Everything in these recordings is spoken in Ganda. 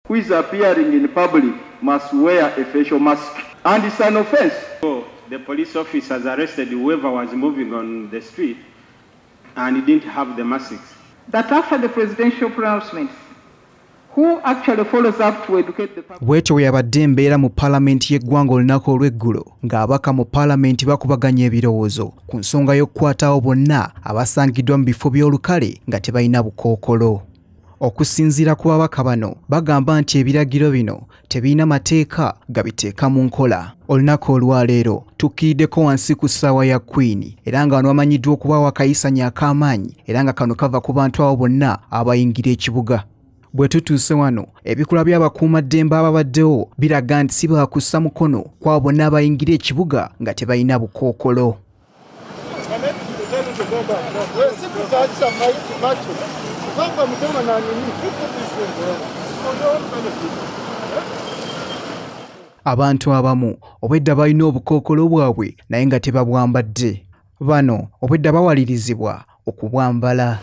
Who is appearing in public must wear a facial mask. And it's an offense. So the police officers arrested whoever was moving on the street and he didn't have the masks. That after the presidential pronouncements, who actually follows up to educate the public? Bwetyo bwe yabadde embeera mu paalamenti y'eggwanga olunaku olw'eggulo ng'ababaka mu paalamenti bakubaganya ebirowoozo ku nsonga y'okukwatawo bonna abasangiddwa mu bifo by'olukale nga tebalina bukookolo. Okusinziira ku babaka bano bagamba nti ebiragiro bino tebirina mateeka gabiteeka mu nkola. Olunaku olwaleero tukkiriddeko wansi ku ssaawa ya Queen era nga bano bamanyiddwa okuba wakayisanya ak'amaanyi era nga kano kava ku bantu abo bonna abayingira ekibuga. Bwe tutuuse wano ebikolwa by'abakuumaddembe ababaddewo biraga nti si baakussa mukono ku abo bonna abayingira ekibuga nga tebalina bukookolo. Abantu abamu obwedda balina obukookolo bwabwe naye nga tebabwambadde. Bano obwedda bawalirizibwa okubwambala.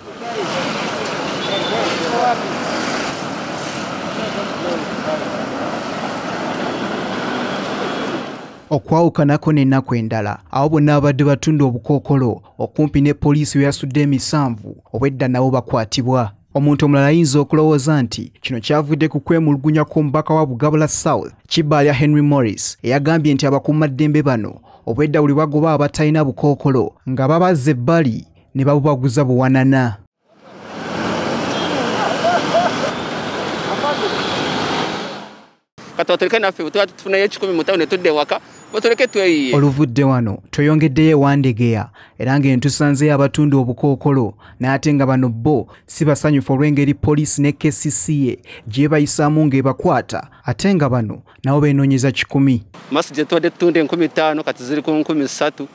Okwawukanako n'ennaku endala abo bonna abadde batunda obukookolo okumpi ne poliisi we yasudde emisanvu obwedda nabo bakwatibwa. Omuntu omulala ayinza okulowooza nti kino kyavudde ku kwemulugunya kw'omubaka wa Bugabula South Kibalya Henry Morris eyagambye nti abakuumaddembe bano obwedda buli bagoba abatalina bukookolo nga babazza ebbali ne babubaguza buwanana. Oluvudde wano tweyongeddeyo ewandegeya era ng'entusanzeyo abatunda obukookolo n'ate nga bano bo si basanyufu olw'engeri poliisi ne KCCA gye bayisaamu ng'ebakwata ate nga bano nabo beenoonyeza 10. Masiki gye tubadde tutunda 5,000 kati ziri ku 3,000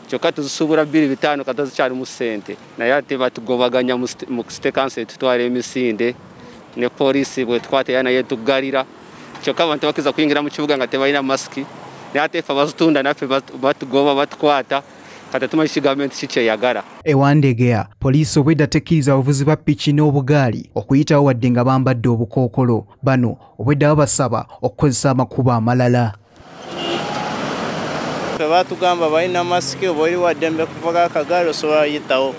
kyokka tuzisuubula 2,500 kati zikyalimu ssente naye ate batugobaganya mu City Council tutwala emisinde ne poliisi bw'etukwata era naye etuggalira kyokka abantu bakkiriza kuyingira mu kibuga nga tebalina masiki naye ate ffe abazitunda naffe batugoba batukwata kati tumanyi ki gavumenti ki kyeyagala. Ewandegeya poliisi obwedda tekkiriza abavuzi ba piki n'obugaali okuyitawo wadde nga bambadde obukookolo. Bano obwedda babasaba okukozesa amakubo amalala. Ffe batugamba balina masiki oba oli waddembe kuvuga akagaali osobola kuyitawo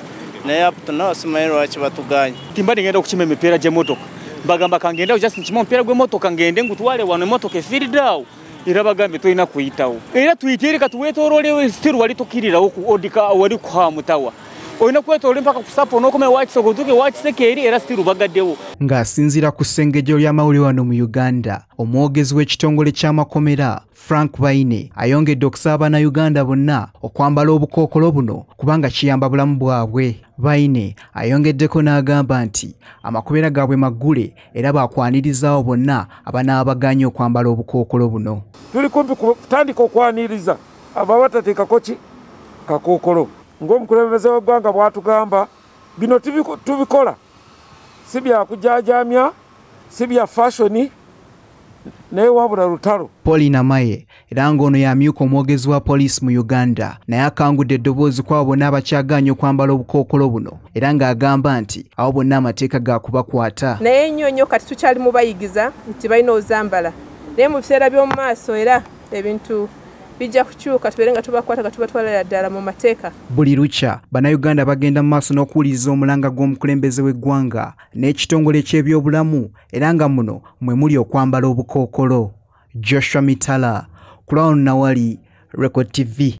naye up to now simanyi lwaki batuganye. Timbadde ngenda okukima emipiira gy'emmotoka bagamba kangende just nkima omupiira gw'emmotoka ngende ngutwale wano emmotoka efiiridde awo era bagambye tolina kuyitawo era tuyite reka tuweetooloolewo still wali tokkirirawo ku odika wali ku Hamutawa olina kwetooloola mpaka ku Sapo n'okoma ewa Kisoko otuuke ewa Kiseke eri era still bagaddewo. Ng'asinziira ku ssengejjo ly'amawulire wano mu Uganda, omwogezi w'ekitongole ky'amakomera Frank Baine ayongedde okusaba bannayuganda bonna okwambala obukookolo buno kubanga kiyamba bulamu bwabwe. Baine ayongeddeko n'agamba nti amakomera gaabwe maggule era baakwanirizawo bonna abanaabagaanye okwambala obukookolo buno. Tuli kumpi kutandika okwaniriza abo abatateekako ki kakookolo ng'omukulembeze w'eggwanga bw'atugamba bino tubikola si bya kujaajamya si bya fashoni naye wabula lutalo. Paulina Maye era ng'ono y'amyuka omwogezi wa poliisi mu Uganda naye akangudde eddoboozi ku abo bonna abakyagaanye okwambala obukookolo buno era ng'agamba nti abo bonna amateeka gaakubakwata. Naye nnyo nnyo kati tukyali mu bayigiza nti balina ozambala naye mu biseera by'omu maaso era ebintu bijja kukyuka tubeere nga tubakwata nga tubatwalira ddala mu mateeka. Buli lukya bannayuganda bagenda mu maaso n'okuwuliriza omulanga gw'omukulembeze w'eggwanga n'ekitongole ky'ebyobulamu era nga muno mwe muli okwambala obukookolo. Joshua Mitala, Crown Nawali, Record TV.